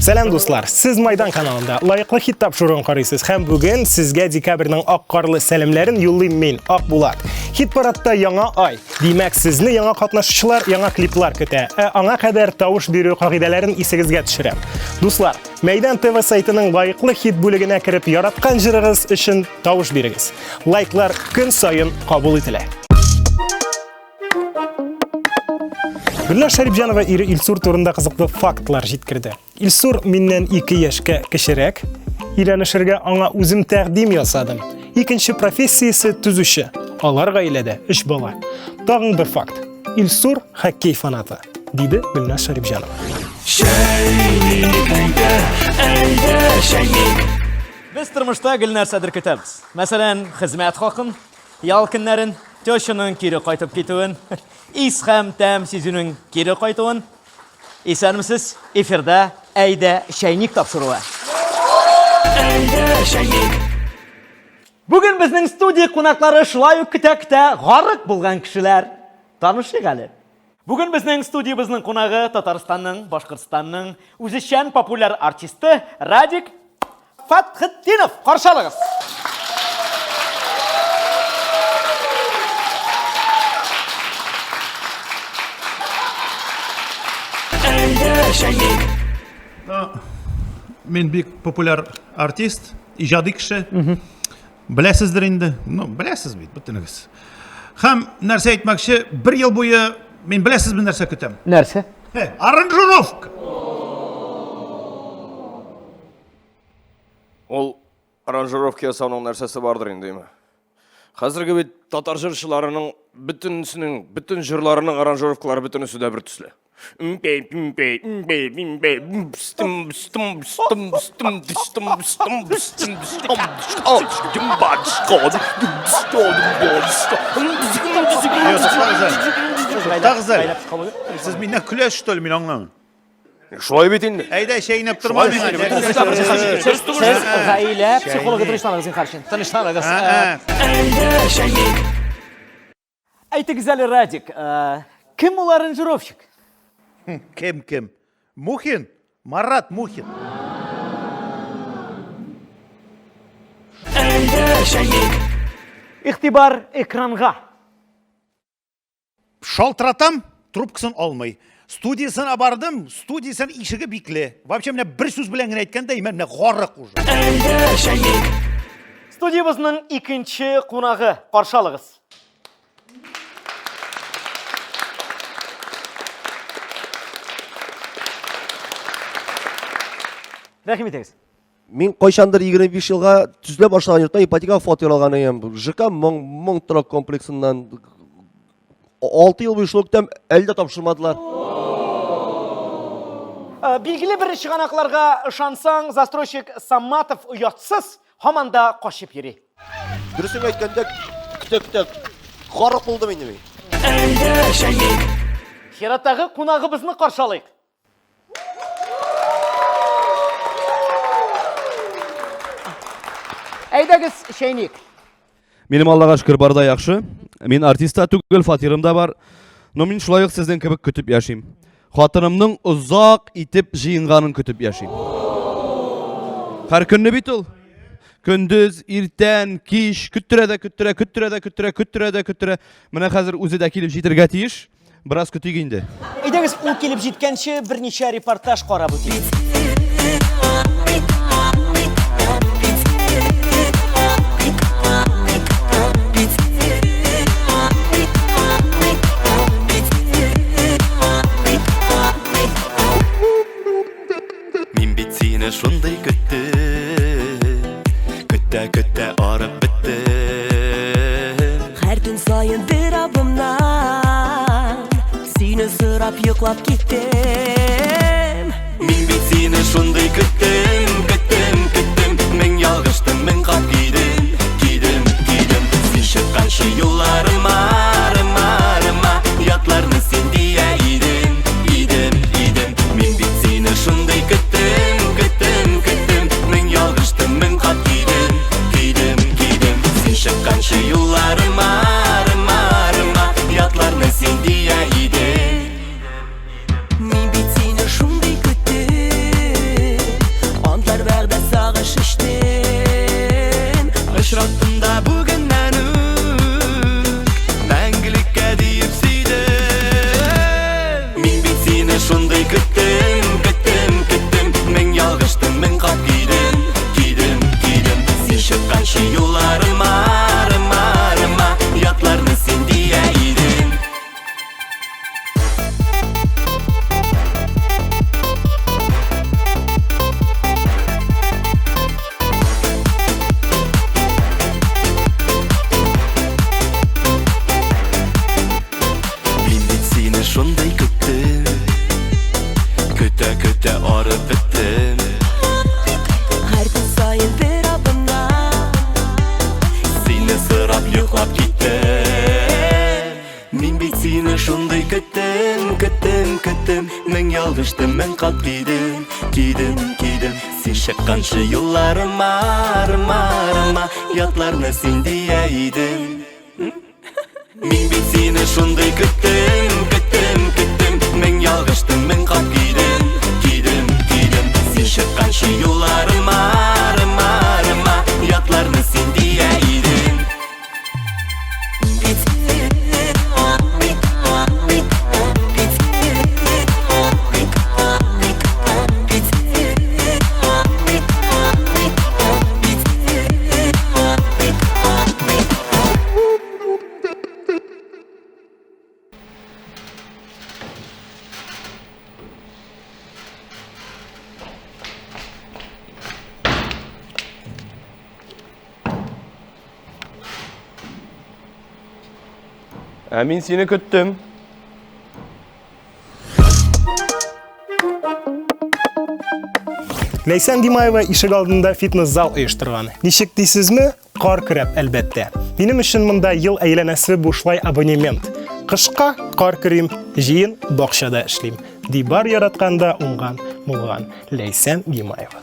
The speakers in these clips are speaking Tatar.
Сәлам дуслар, сез Майдан каналында лаеклы хит тапшыруын карыйсыз һәм бүген сезгә декабрьнең ак карлы сәламләрен юллыйм мин, Ак Булат. Хит парадта яңа ай. Димәк, сезне яңа катнашучылар, яңа клиплар көтә. Ә аңа кадәр тавыш бирү кагыйдәләрен исегезгә төшерәм. Дуслар, Мәйдан ТВ сайтының лаеклы хит бүлегенә кереп яраткан җырыгыз өчен тавыш бирегез. Лайклар көн саен кабул ителә. Гөлназ Шәрипҗанова ире Илсур турында кызыклы фактлар җиткерде. Илсур миннән 2 яшькә кечерәк. Өйләнешергә аңа үзем тәкъдим ясадым. Икенче профессиясе төзүче. Алар гаиләдә 3 бала. Тагын бер факт. Илсур хоккей фанаты, диде Гөлназ Шәрипҗанова. Чәйник, әйдә, әйдә, чәйник. Без тормышта гел нәрсәдер көтәбез. Мәсәлән, хезмәт хакын, ял көннәрен, тещаның кире кайтып китүен, ис һәм тәм сизүнең кире кайтуын. Исәнмесез, эфирда Әйдә чәйник тапшыруы. Әйдә, чәйник. Бүген безнең студия кунаклары шулай ук көтә-көтә гарык булган кешеләр. Танышыйк әле. Бүген безнең студиябезнең кунагы Татарстанның, Башкортстанның үзешчән популяр артисты Радик Фәтхетдинов. Каршы алыгыз. Әйдә, чәйник. Ну, мин бик популяр артист, иҗади кеше. Беләсездер инде. Ну, беләсез бит, бөтенегез. Һәм нәрсә әйтмәкче, бер ел буе мин беләсезме нәрсә көтәм? Нәрсә? Э, аранжировка. Ул аранжировка ясауның нәрсәсе бардыр инде, име? Хәзерге бит татар җырчыларының бөтенесенең, бөтен җырларының аранжировкалары бөтенесе дә бер төсле. Туктагыз әле. Сез миннән көләсез, что ли, мин аңламыйм. Шулай бит инде. Әйдә, чәйнәп торма миңа. Сез гаилә психологы тынычланыгыз, зинһар өчен. Тынычланыгыз. Әйдә, чәйник. Әйтегез әле, Радик, э, кем ул аранжировщик? Кем кем? Мухин? Марат Мухин. Әйдә, чәйник. Игътибар экранга. Шалтыратам, трубкасын алмый. Студиясенә бардым, студиясен ишеге бикле. Вообще менә бер сүз белән генә әйткәндә, менә гарык уже. Әйдә, чәйник. Студиябезнең икенче кунагы. Каршы алыгыз. Рәхим итегез. Мин кайчандыр 25 елга төзелә башлаган йортта ипотекага фатир алган идем. ЖК Моң Моң торак комплексыннан 6 ел буе шул көтәм, әле дә тапшырмадылар. Э, билгеле бер чыганакларга ышансаң, застройщик Саматов оятсыз, һаман да качып йөри. Дөресен әйткәндә, көтә-көтә гарык булдым инде мин. Әйдә, чәйник. Чираттагы кунагыбызны каршы алыйк. Әйдәгез, чәйник. Минем Аллага шөкер бар да яхшы. Мин артист та түгел, фатирым да бар. Но мин шулай ук сезнең кебек көтеп яшим. Хатынымның озак итеп җыенганын көтеп яшим. Һәр көнне бит ул. Көндез, иртән, кич көттерә дә көттерә, көттерә дә көттерә, көттерә дә көттерә. Менә хәзер үзе дә килеп җитергә тиеш. Бераз көтик инде. Әйдәгез, ул килеп җиткәнче берничә репортаж карап үтик. Мин бит сине шундый көттем Көтә көтә арып беттем Һәр төн саен бер абымнан Сине сорап йоклап киттем Мин бит сине шундый көттем Көттем, көттем Мең ялгыштым, мең кат кидем Кидем, кидем Син чыкканчы юлларыма, рыма, рыма Ятларны син дия идең, идем, идем Мин бит сине шундый көттем, көттем, көттем Мең ялгыштым, мең кат кидем, кидем, кидем Син чыкканчы юлларыма, рыма, рыма Ятларны син дия идең Мин бит сине шундый көттем. ялгыштым, мең кат кидем, кидем, кидем. Син чыкканчы юлларыма, рыма, рыма, ятларны син дия идем. Мин бит сине шундый көттем, көттем, көттем. Мең ялгыштым, мең кат кидем, кидем, кидем. Син чыкканчы юлларыма, рыма, рыма, ятларны син дия идем. Ә мин сине көттем. Ләйсән Гимаева ишек алдында фитнес-зал оештырган. Ничек дисезме? Кар көрәп, әлбәттә. Минем өчен монда ел әйләнәсе бушлай абонемент. Кышка кар көрим, җыен бакчада эшлим. Ди бар яратканда уңган, булган Ләйсән Гимаева.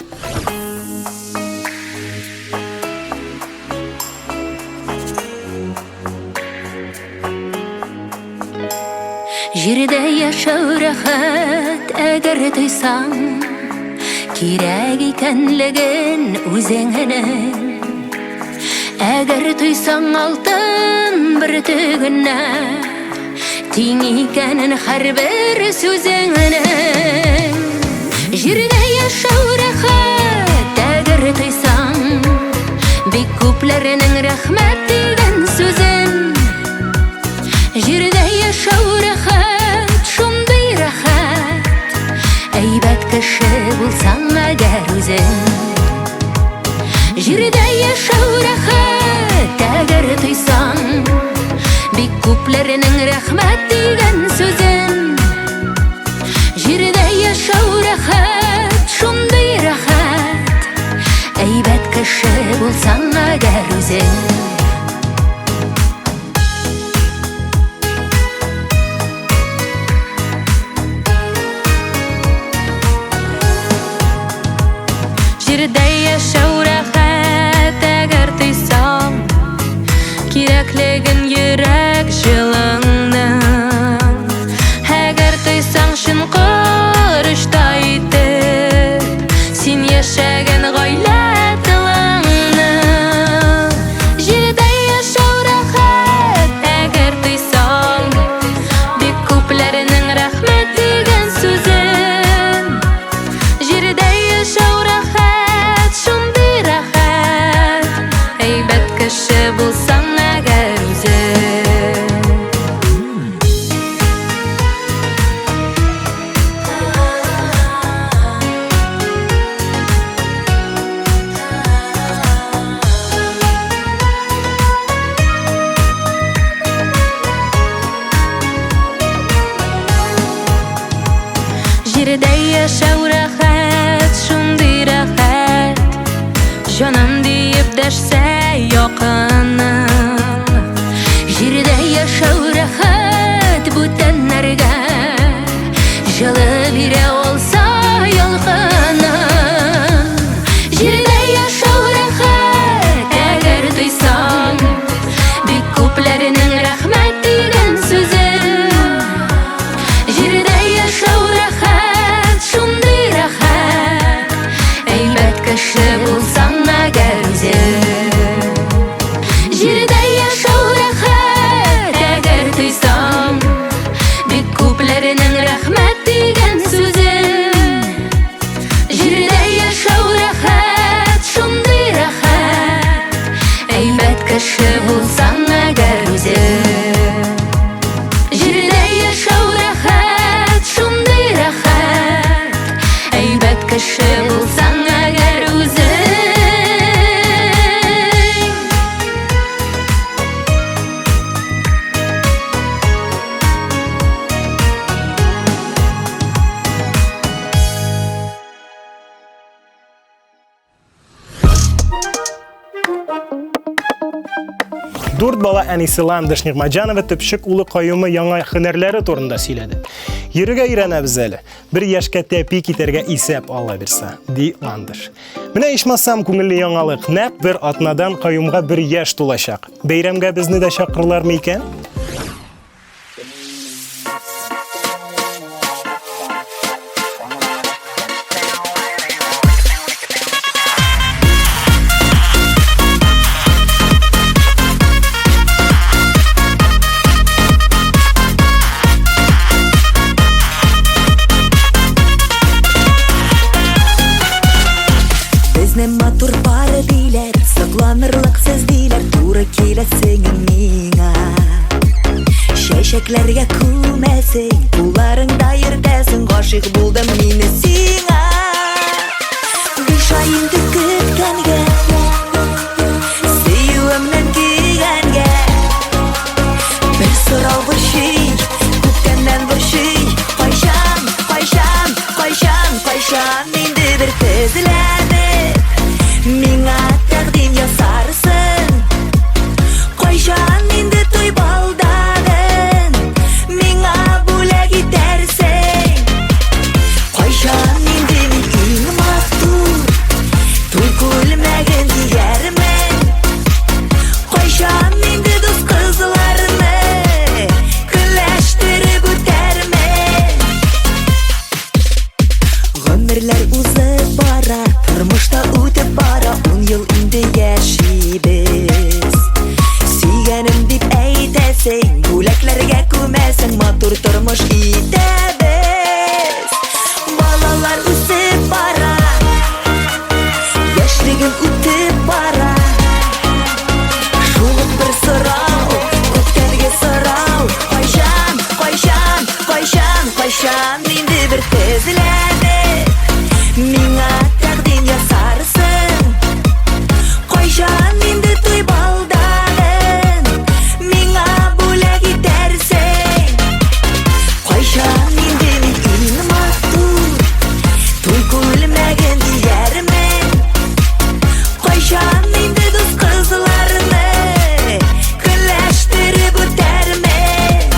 Җирдә яшәү рәхәт, әгәр тойсаң, кирәк икәнлеген үзеңнең. Әгәр тойсаң алтын бөртегенә, тиң икәнен һәрбер сүзеңнең. Җирдә яшәү рәхәт, әгәр тойсаң, бик күпләрнең рәхмәт дигән сүзен. Җирдә яшәү рәхәт, шундый рәхәт. Әйбәт кеше булсаң әгәр үзең. Җирдә яшәү рәхәт, әгәр тойсаң, бик күпләрнең рәхмәт дигән сүзен. Җирдә яшәү рәхәт, шундый рәхәт. Әйбәт кеше булсаң әгәр үзең. Җирдә яшәү рәхәт, әгәр тойсаң, кирәклеген йөрәк җылыңның. Әгәр тойсаң чын корычтай итеп, син яшәгән гаилә тылыңны. Җирдә яшәү рәхәт, әгәр тойсаң, бик күпләрнең рәхмәт дигән сүзен. Җирдә яшәү рәхәт, шундый рәхәт. Әйбәт кеше булсаң әгәр үзең. Җирдә яшәү рәхәт, шундый рәхәт. Җаным диеп дәшсә якының. Җирдә яшәү рәхәт бүтәннәргә, җылы бирә алса ялкының. Җирдә яшәү рәхәт, әгәр тойсаң, бик күпләрнең рәхмәт дигән сүзен. Җирдә яшәү рәхәт, шундый рәхәт. Әйбәт кеше булсаң әгәр үзең. Җирдә яшәү рәхәт, әгәр тойсаң, бик күпләрнең рәхмәт дигән сүзен. Җирдә яшәү рәхәт, шундый рәхәт. Әйбәт кеше булсаң әгәр үзең. Дүрт бала әнисе Ландыш Нигъмәтҗанова төпчек улы Каюмы яңа һөнәрләре турында сөйләде. Йөрергә өйрәнәбез әле. Бер яшькә тәпи китәргә исәп Алла бирса, ди Ландыш. Менә ичмасам күңелле яңалык. Нәкъ бер атнадан Каюмга бер яшь тулачак. Бәйрәмгә безне дә чакырырлармы икән? Безне матур пары диләр, сокланырлык сез диләр, туры киләсең миңа. Чәчәкләргә күмәсең, кулларыңда йөртәсең, гашыйк булдым мин сиңа. Биш ай инде көткәнгә, сөюемнән көйгәнгә. Бер сорау борчый, күптәннән борчый, кайчан, кайчан, кайчан, кайчан инде бер тезләнеп, миңа тәкъдим ясарсың? Кайчан инде туй балдагын миңа бүләк итәрсең? Кайчан инде мин иң матур туй күлмәген киярмен? Кайчан инде дус кызларны көнләштереп үтәрмен? Гомерләр узып бара, тормыш та үтеп бара, ун ел инде яшибез. Сөйгәнем дип әйтәсең, бүләкләргә күмәсең, матур тормыш итәбез. Балалар үсеп бара, яшьлегем үтеп бара. Шул ук бер сорау, күптәнге сорау, кайчан, кайчан, кайчан, кайчан инде бер тезләнеп, миңа тәкъдим ясарсың? Кайчан инде туй балдагын миңа бүләк итәрсең? Кайчан инде мин иң матур туй күлмәген киярмен? Кайчан инде дус кызларны көнләштереп үтәрмен?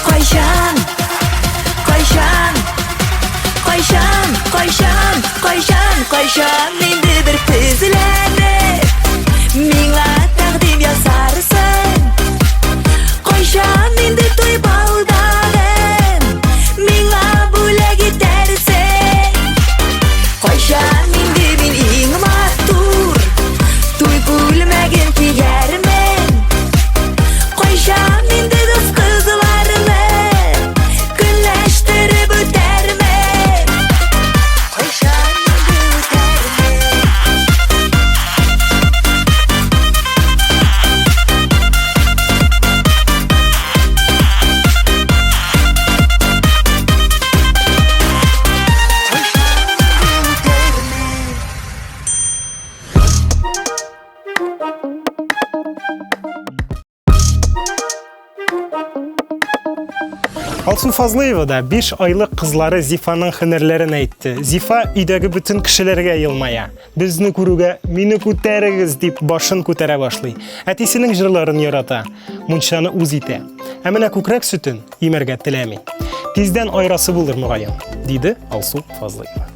Кайчан, кайчан, кайчан, кайчан, кайчан, кайчан инде бер тезләнеп, миңа тәкъдим ясарсың? Кайчан инде туй балдагын миңа бүләк итәрсең? Кайчан инде мин иң матур туй күлмәген киярмен? Кайчан инде дус кызларны көнләштереп үтәрмен? Кайчан инде үтәрмен? Алсу Фазлыева да 5 айлык кызлары Зифаның һөнәрләрен әйтте. Зифа өйдәге бөтен кешеләргә елмая. Безне күрүгә мине күтәрегез дип башын күтәрә башлый. Әтисенең җырларын ярата, мунчаны үз итә. Ә менә күкрәк сөтен имәргә теләми. Тиздән айрасы булыр мөгаен, диде Алсу Фазлыева.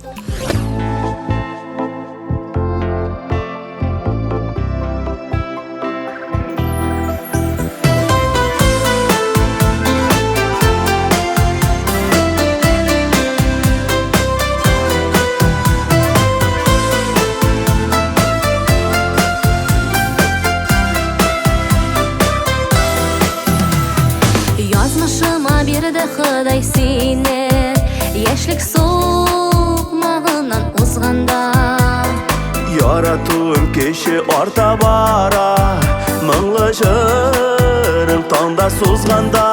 Язмышыма бирде Ходай сине, яшьлек сукмагыннан узганда. Яратуым кеше арта бара. Моңлы җырың таңда сузганда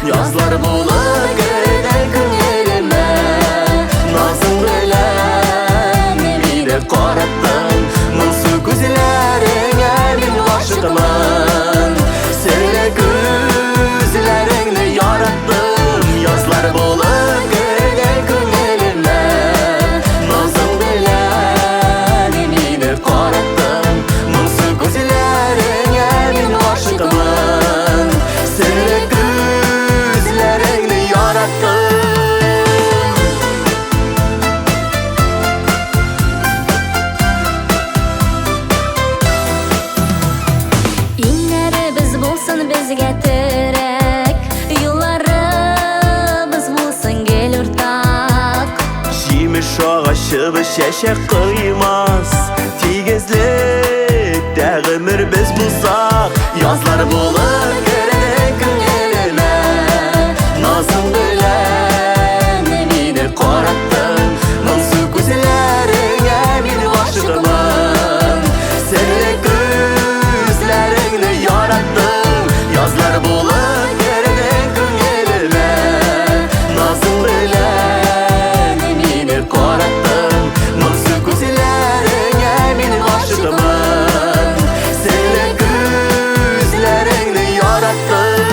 Язлар булып керде күңелемә Назың белән мине караттың Моңсу күзләреңә мин гашыйкмын Серле күзләреңне яраттым Язлар булып керде күңелемә Назың белән мине караттың Моңсу күзләреңә мин гашыйкмын Серле күзләреңне яраттым Иңнәребез булсын безгә терәк, юлларыбыз булсын гел уртак. Җимеш агачыбыз чәчәк коймас Тигезлектә гомер без булсак Язлар булып керде күңелемә Назың белән мине караттың Моңсу күзләреңә мин гашыйкмын Серле күзләреңне яраттым Язлар булып керде күңелемә Назың белән мине караттың Моңсу күзләреңә мин гашыйкмын Серле күзләреңне яраттым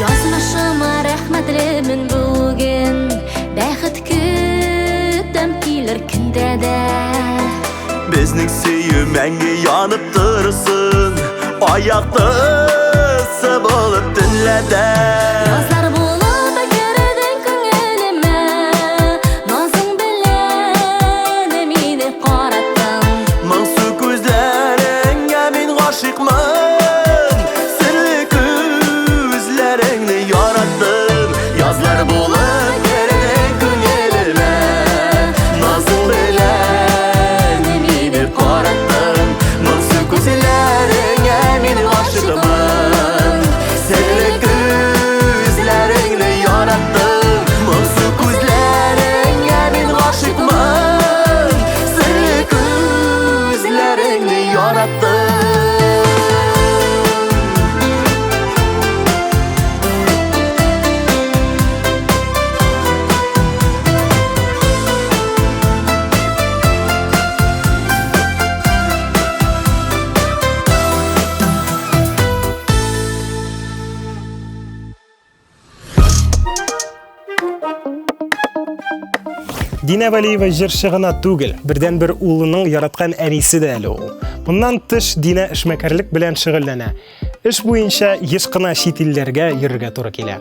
Язмышыма рәхмәтлемен бүген, бәхет көтәм килер көндә дә. Безнең сөю мәңге янып торсын Аяктысы булып төнлә дә Язлар булып кердең күңелемә, назың белән мине караттың. Моңсу күзләреңә мин гашыйкмын Серле күзләреңне яраттым Язлар булып кердең күңелемә Назың белән мине караттың Моңсу күзләреңә мин гашыйкмын Серле күзләреңне яраттым Моңсу күзләреңә мин гашыйкмын Серле күзләреңне яраттым Динә Вәлиева җырчы гына түгел, бердәнбер улының яраткан әнисе дә әле ул. Моннан тыш Динә эшмәкәрлек белән шөгыльләнә. Эш буенча еш кына чит илләргә йөрергә туры килә.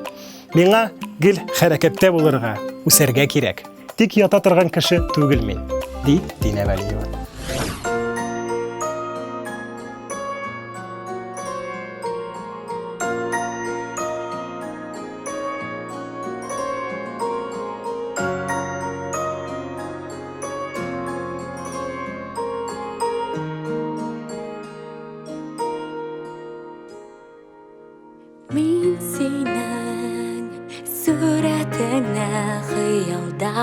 Миңа гел хәрәкәттә булырга, үсәргә кирәк. Тик ята торган кеше түгел мин, ди Динә Вәлиева. Мин синең сурәтеңне хыялда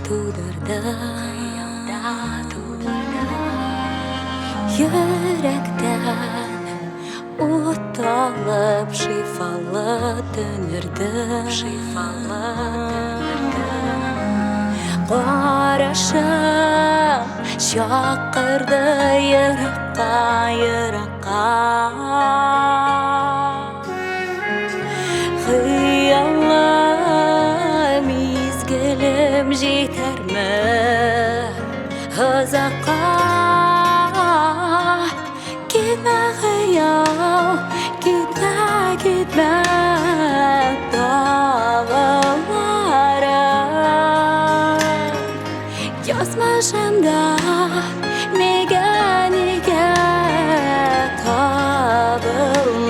тудырдым. Йөрәктән ут алып шифалы төнердем. Карашым чакырды еракка, еракка. Хыялым изгелем җитәрме озакка? Китмә, хыял, китмә, китмә, тагыларым. Язмышымда нигә, нигә табылмадың?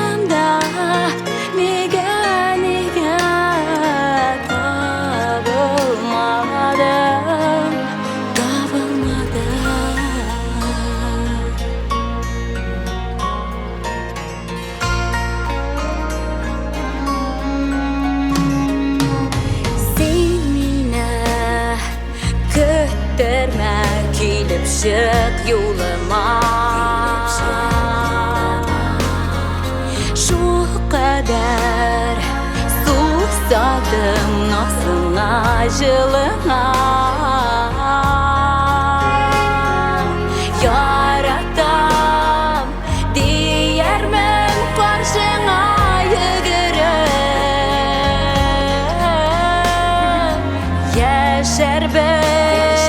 Язмышымда нигә, нигә табылмадың, табылмадың. Син мине көттермә, килеп чык юлыма. Шул кадәр сусадым назыңа, җылыңа. Яратам диярмен каршыңа йөгереп. Яшәрбез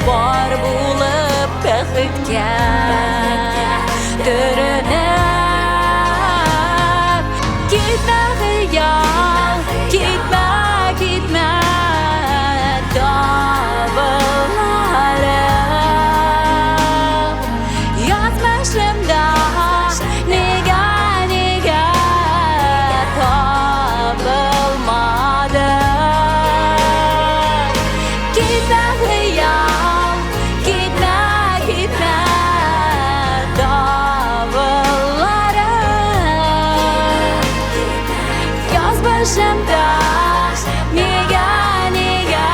бар булып бәхеткә төренеп. Китмә хыял, китмә, китмә, табыларым. Язмышымда нигә, нигә табылмадың. Китмә хыял, китмә, китмә, табыларым. Язмышымда нигә, нигә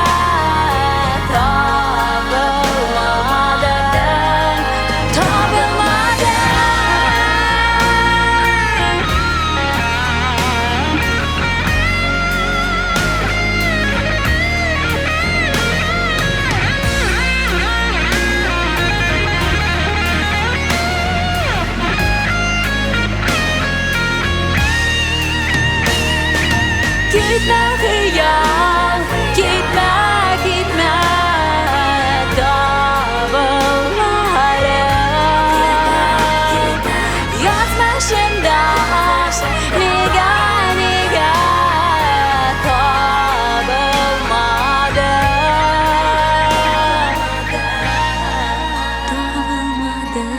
табылмадың, табылмадың. Китмә хыял, китмә, китмә, табыларым. Язмышымда нигә, нигә табылмадың, табылмадың.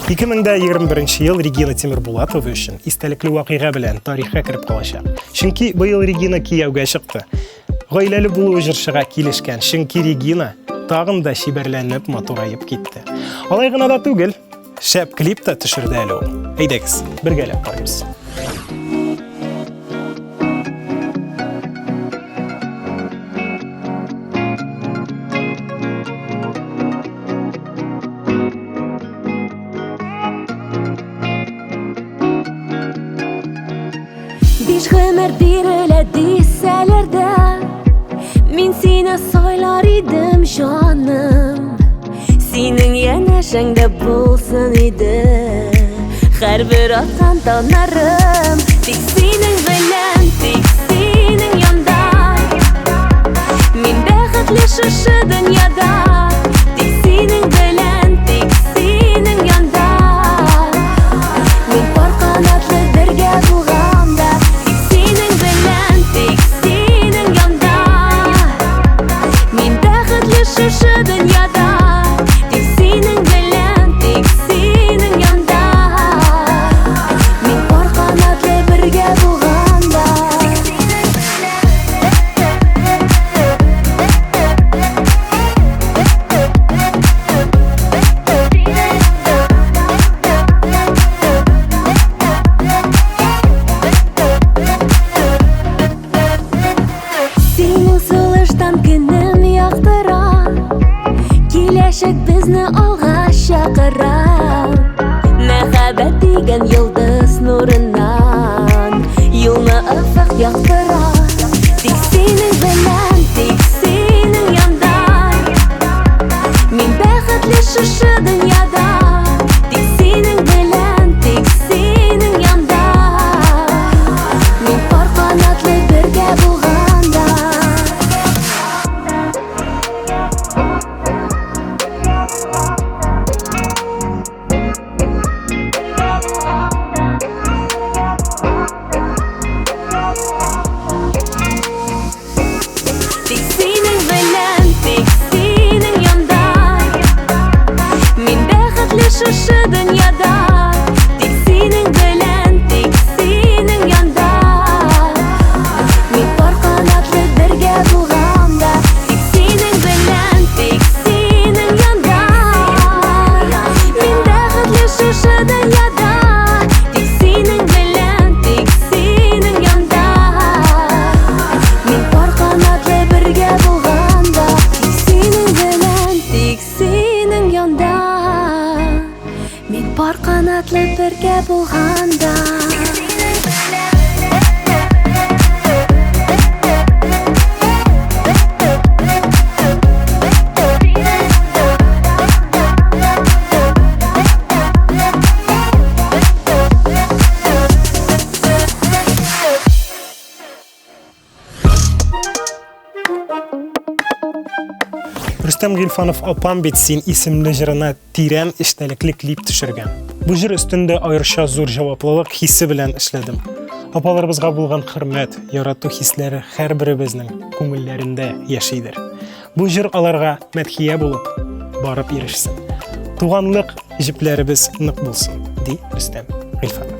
Ике мең дә егерме беренче ел Регина Тимербулатова өчен истәлекле вакыйга белән тарихка кереп калачак. Чөнки быел Регина кияүгә чыкты. Гаиләле булуы җырчыга килешкән, чөнки Регина тагын да чибәрләнеп, матураеп китте. Алай гына да түгел, шәп клип та төшерде әле ул. Әйдәгез, бергәләп карыйбыз. Биш гомер бирелә дисәләр дә, мин сине сайлар идем, җаным. Синең янәшәңдә булсын иде һәрбер аткан таңнарым. Тик синең белән, тик синең янда мин бәхетле шушы дөньяда. Тик синең белән, тик синең янда мин пар канатлы бергә булганда. Тик синең белән, тик синең янда мин бәхетле шушы дөньяда. Тик синең белән, тик синең янда мин пар канатлы бергә булганда. Синең сулыштан көнем яктыра, киләчәк безне алга чакыра. Мәхәббәт дигән йолдыз нурыннан юлны офык яктыра. Тик синең белән, тик синең янда мин бәхетле шушы дөньяда. Тик синең белән, тик синең янда мин пар канатлы бергә булганда. шушы дөньяда, тик синең белән, тик синең янда. Мин пар канатлы бергә булганда, тик синең белән, тик синең янда. Мин бәхетле шушы дөньяда, тик синең белән, тик синең янда. Мин пар канатлы бергә булганда, тик синең белән, тик синең янда. Мин пар канатлы бергә булганда. Рөстәм Гыйльфанов Апам бит син исемле җырына тирән эчтәлекле клип төшергән. Бу җыр өстендә аеруча зур җаваплылык хисе белән эшләдем. Апаларыбызга булган хөрмәт, ярату хисләре һәрберебезнең күңелләрендә яшидер. Бу җыр аларга мәдхия булып барып ирешсен. Туганлык җепләребез нык булсын, ди Рөстәм Гыйльфанов.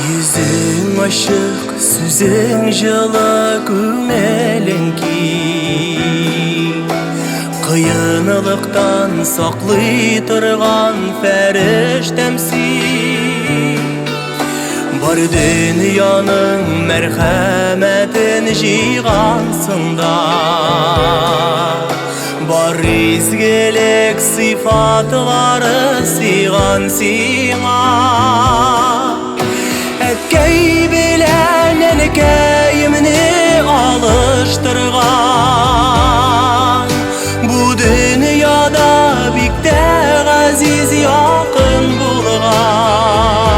Йөзең ачык, сүзең җылы, күңелең киң. Кыенлыктан саклый торган фәрештәм син. Бар дөньяның мәрхәмәтен җыйгансың да. Бар изгелек сыйфатлары сыйган сиңа. Әткәй белән әнкәемне алыштырган. Бу дөньяда бик тә газиз якын булган.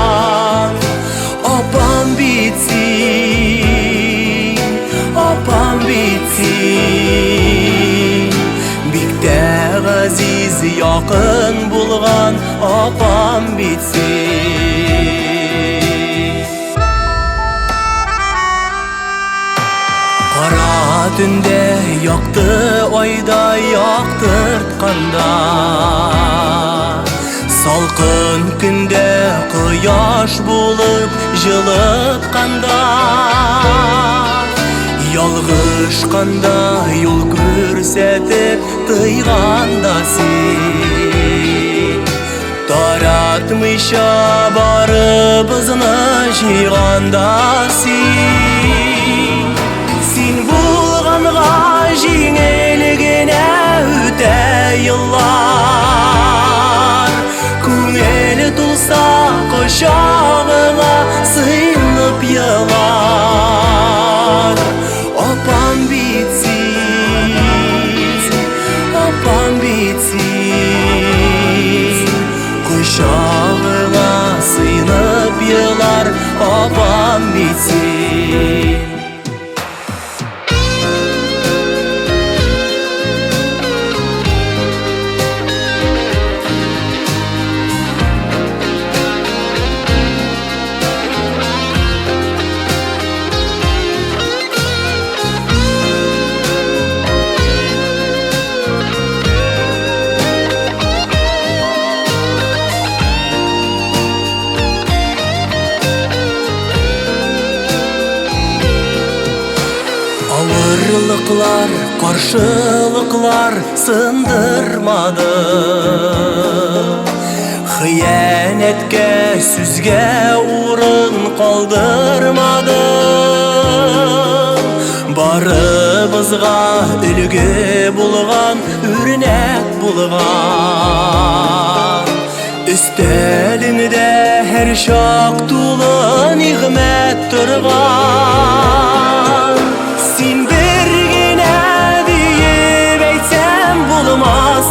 Апам бит син, апам бит син. Бик тә газиз якын булган апам бит син. Кара төндә якты айда яктыртканда, Салкын көндә кояш булып җылытканда, Ялгышканда юл күрсәтеп тыйганда син, Таратмыйча барыбызны җыйганда син. Син булганга җиңел генә үтә еллар. Күңел тулса кочагыңа сыенып елар. Апам бит син, апам бит син. Кочагыңа сыенып елар апам бит син. Авырлыклар, каршылыклар сындырмады. Хыянәткә, сүзгә урын калдырмады. Барыбызга өлге булган, үрнәк булган. Өстәлеңдә һәр чак тулы нигъмәт торган. Син бер генә диеп әйтсәм булмас.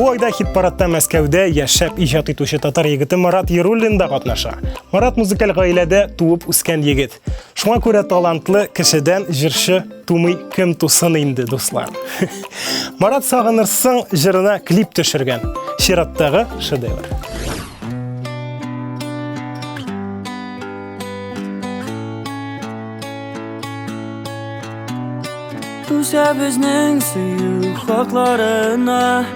Бу айда хит-парадта Мәскәүдә яшәп иҗат итүче татар егете Марат Яруллин да катнаша. Марат музыкаль гаиләдә туып үскән егет. Шуңа күрә талантлы кешедән җырчы тумый кем тусын инде, дуслар. Марат Сагынырсың җырына клип төшергән. Чираттагы шедевр. Үсә безнең сөю хакларына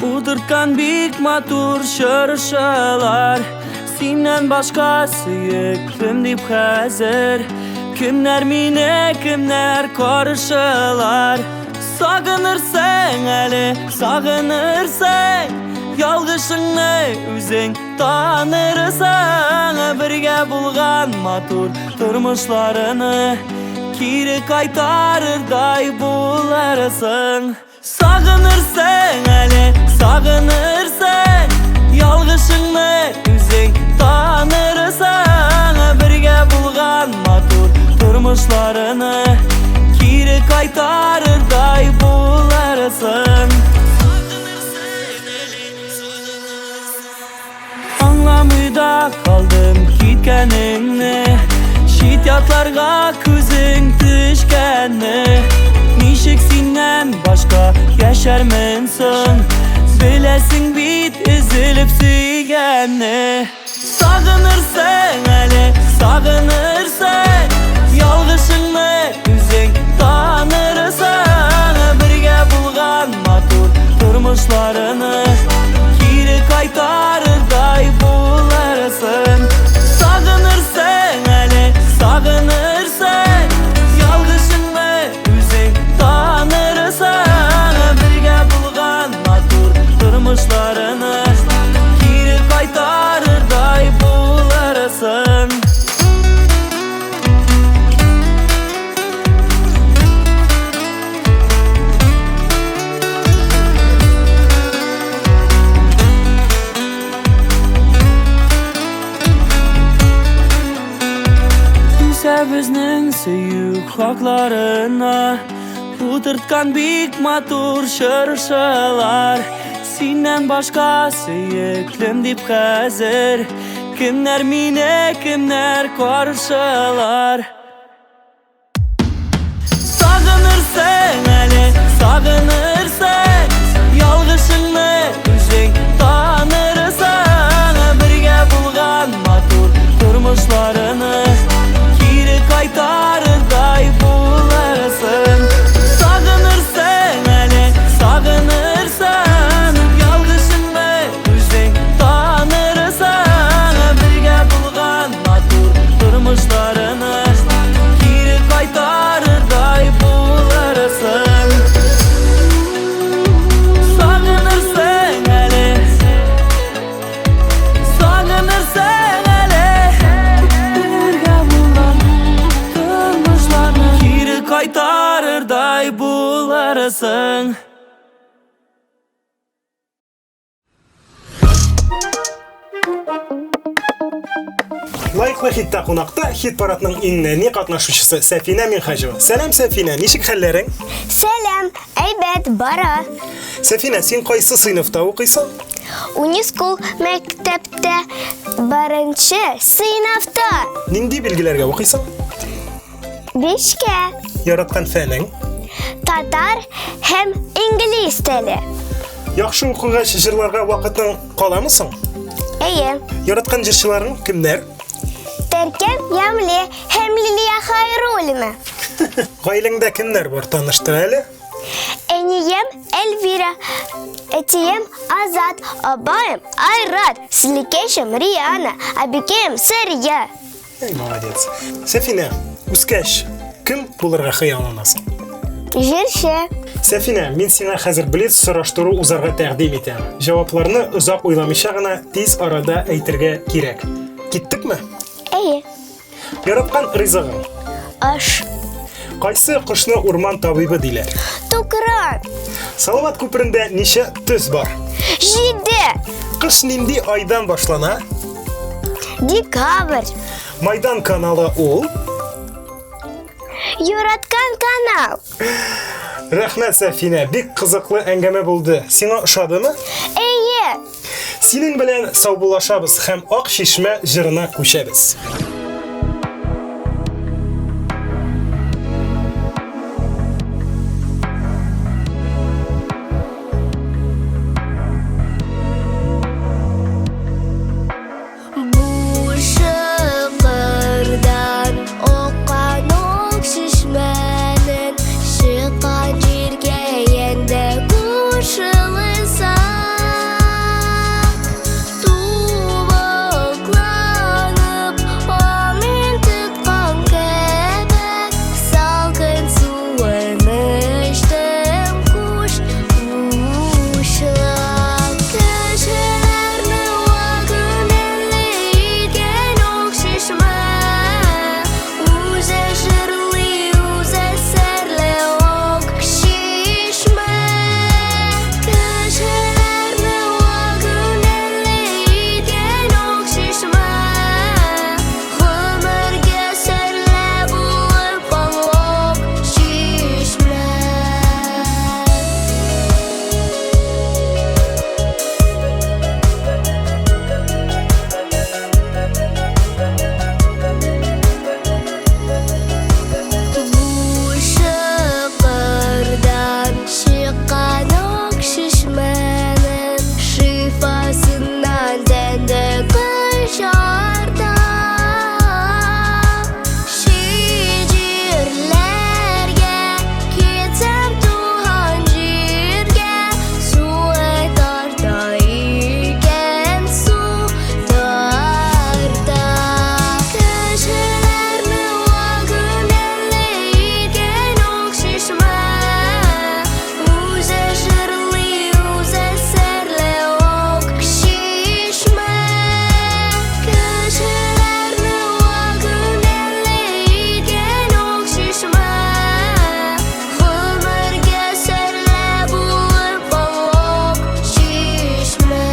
Утырткан бик матур чыршылар Синнән башка сөеклем дип хәзер Кемнәр мине, кемнәр карышылар Сагынырсың әле, сагынырсың Ялгышыңны үзең танырсың Бергә булган матур тормышларны Кире кайтарырдай булырсың Сагынырсың әле, сагынырсың Ялгышыңны үзең танырсың Бергә булган матур тормышларны Кире кайтарырдай булырсың Аңламый да калдым киткәнеңне Чит ятларга күзең төшкәнне Ничек синнән башка яшәрмен соң Беләсең бит өзелеп сөйгәнне Сагынырсың әле, сагынырсың Ялгышыңны үзең танырсың Бергә булган матур тормышларны Кире кайтарырдай булырсың Сагынырсың әле, сагынырсың Ялгышыңны үзең танырсың Бергә булган матур тормышларны Кире кайтарырдай булырсың Үсә безнең сөю хакларына Утырткан бик матур чыршылар Синнән башка сөеклем дип хәзер Кемнәр мине, кемнәр каршылар Сагынырсың әле, сагынырсың Ялгышыңны үзең танырсың Бергә булган матур тормышларны Кире кайтарырдай булырсың Сагынырсың әле, сагынырсың Ялгышыңны үзең танырсың Бергә булган матур тормышларны Кире кайтарырдай булырсың Сагынырсың әле Сагынырсың әле Бергә булган тормышларны Кире кайтарырдай булырсың Лайклы хитта кунакта хит парадның иң нәни катнашучысы Сәфинә Минхаҗева. Сәлам, Сәфинә, ничек хәлләрең? Сәлам, әйбәт бара. Сәфинә, син кайсы сыйныфта укыйсың? Унискул мәктәптә беренче сыйныфта. Нинди билгеләргә укыйсың? Бишкә. Яраткан фәнең? Татар һәм инглиз теле. Яхшы укыгач җырларга вакытың каламы соң? Әйе. Яраткан җырчыларың кемнәр? Төркем Ямле һәм Лилия Хайруллина. Гаиләңдә кемнәр бар, таныштыр әле. Әнием Эльвира, әтием Азат, абаем Айрат, сеңлекәшем Риана, әбекәем Сәрия. Эй, молодец. Сәфинә, үскәч, кем булырга хыялланасың? Җырчы. Сәфинә, мин сиңа хәзер блиц сораштыру узарга тәкъдим итәм. Җавапларны озак уйламыйча гына тиз арада әйтергә кирәк. Киттекме? Әйе. Яраткан ризыгың? Аш. Кайсы кошны урман табибы диләр? Тукран. Салават күперендә ничә төс бар? Җиде. Кыш нинди айдан башлана? Декабрь. Майдан каналы ул? Яраткан канал. Рәхмәт, Сәфинә, бик кызыклы әңгәмә булды. Сиңа ошадымы? Әйе. Синең белән саубуллашабыз һәм Ак чишмә җырына күчәбез. Бу чокырдан аккан ак чишмәнең чыккан җиргә янда кушылсак, тубыкланып амин тоткан кебек, салкын суын эчтем куш учлап. Кешеләрне вак күңелле иткән ак чишмә, үзе җырлый, үзе серле ак чишмә. Кешеләрне вак күңелле иткән ак чишмә, гомергә серле булып кал ак чишмә. Бу чокырдан чыккан ак чишмәнең шифасыннан тәнде көч арта. Чит җирләргә китсәм туган җиргә, суы тарта икән, су тарта. Кешеләрне вак күңелле иткән ак чишмә, үзе җырлый, үзе серле ак чишмә. Кешеләрне вак күңелле иткән ак чишмә, гомергә серле булып кал ак чишмә.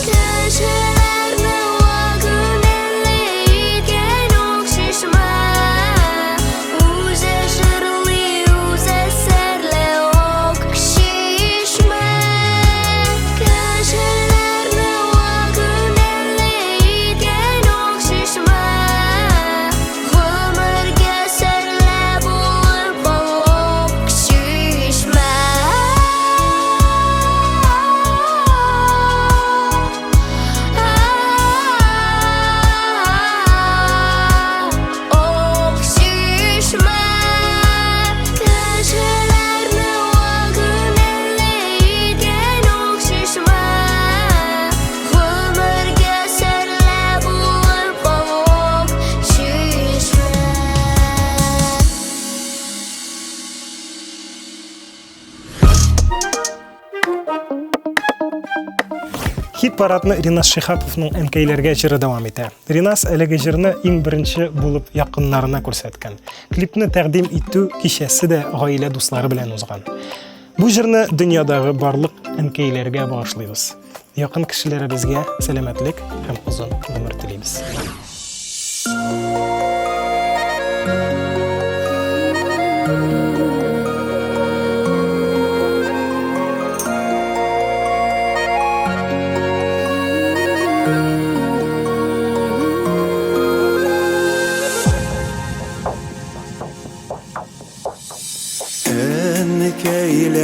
Кешеләрне вак күңелле иткән ак чишмә, үзе җырлый, үзе серле ак чишмә. Кешеләрне вак күңелле иткән ак чишмә, гомергә серле булып кал ак чишмә. Ак чишмә. Кешеләрне вак күңелле иткән ак чишмә, гомергә серле булып кал ак чишмә. Хит-парадны Ринас Шиһаповның Әнкәйләргә җыры дәвам итә. Ринас әлеге җырны иң беренче булып якыннарына күрсәткән. Клипны тәкъдим итү кичәсе дә гаилә дуслары белән узган. Бу җырны дөньядагы барлык әнкәйләргә багышлыйбыз. Якын кешеләребезгә сәламәтлек һәм озын гомер телибез.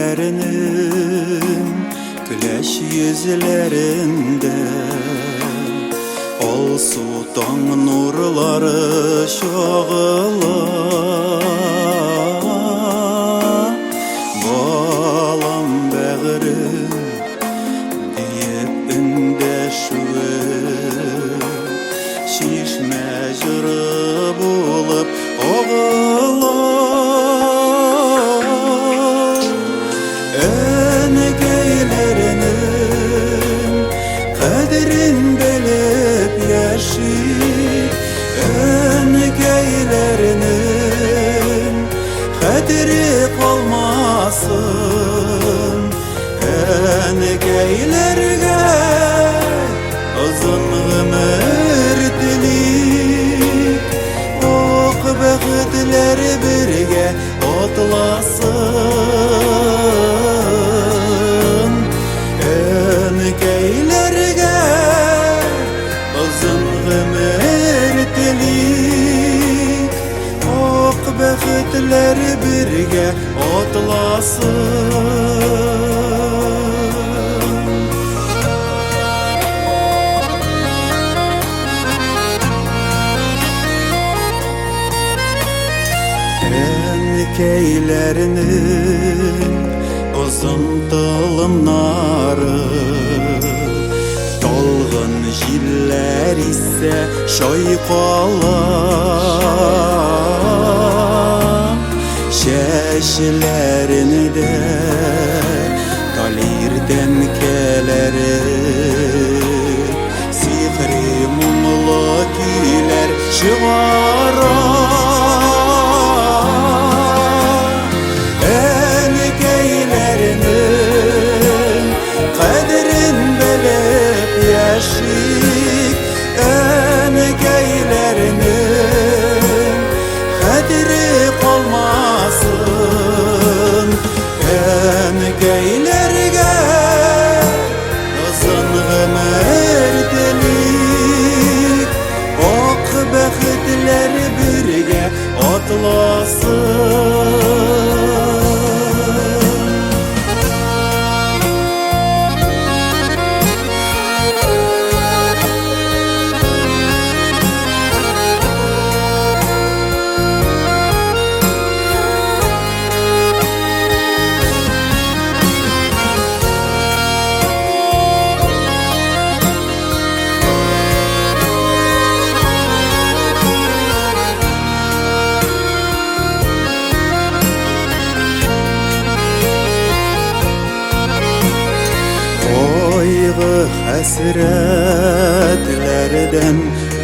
Әнкәйләренең көләч йөзләрендә Алсу таң нурлары чагыла. Балам бәгырем диеп эндәшүе Чишмә җыры булып агыла. Әнкәйләренең кадерен белеп яши, Әнкәйләренең хәтере калмасын. Әнкәйләргә озын гомер телик, Ак бәхетләр бергә атласын. Әнкәйләргә озын гомер телик, Ак бәхетләр бергә атласын. Әнкәйләрнең озын толымнары Талгын җилләр исә чайкала. Чәчләрендә талир тәнкәләре, Сихри моңлы көйләр чыгара. Әнкәйләрнең кадерен белеп яшик, Әнкәйләрнең хәтере калмасын. Әнкәйләргә озын гомер телик, Ак бәхетләр бергә атласын. Кайгы хәсрәтләрдән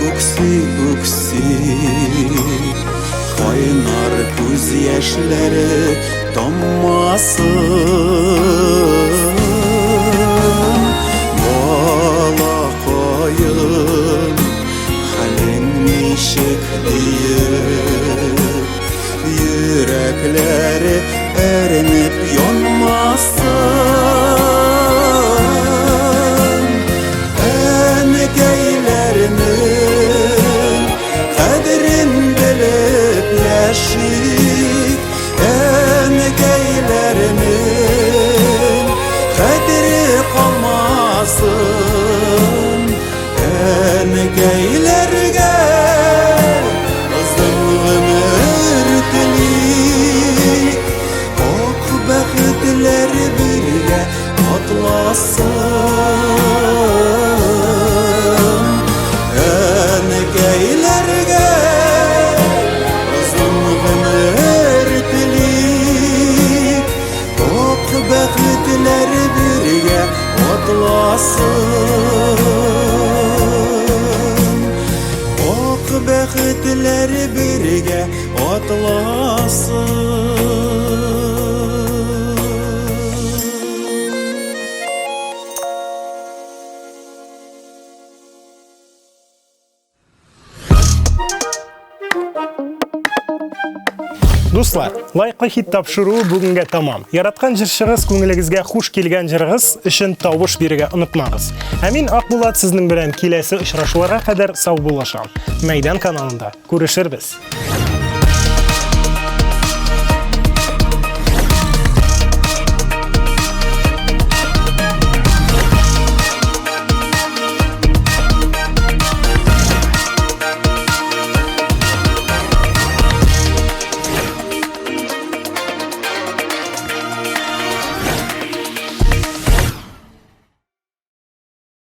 үкси-үкси, Кайнар күз яшьләре таммасын. Балакаем, хәлең ничек диеп, Йөрәкләре әрнеп янмасын. Әнкәйләрнең кадерен белеп яшик, Әнкәйләрнең хәтере калмасын. Әнкәйләргә озын гомер телик, Ак бәхетләр бергә атласын. Әнкәйләргә озын гомер телик, Ак бәхетләр бергә атласын. Ак бәхетләр бергә атласын. Дуслар, лайклы хит тапшыруы бүгенгә тамам. Яраткан җырчыгыз күңелегезгә хуш килгән җырыгыз өчен тавыш бирергә онытмагыз. Ә мин Акбулат сезнең белән киләсе очрашуларга кадәр саубуллашам. Мәйдан каналында күрешербез.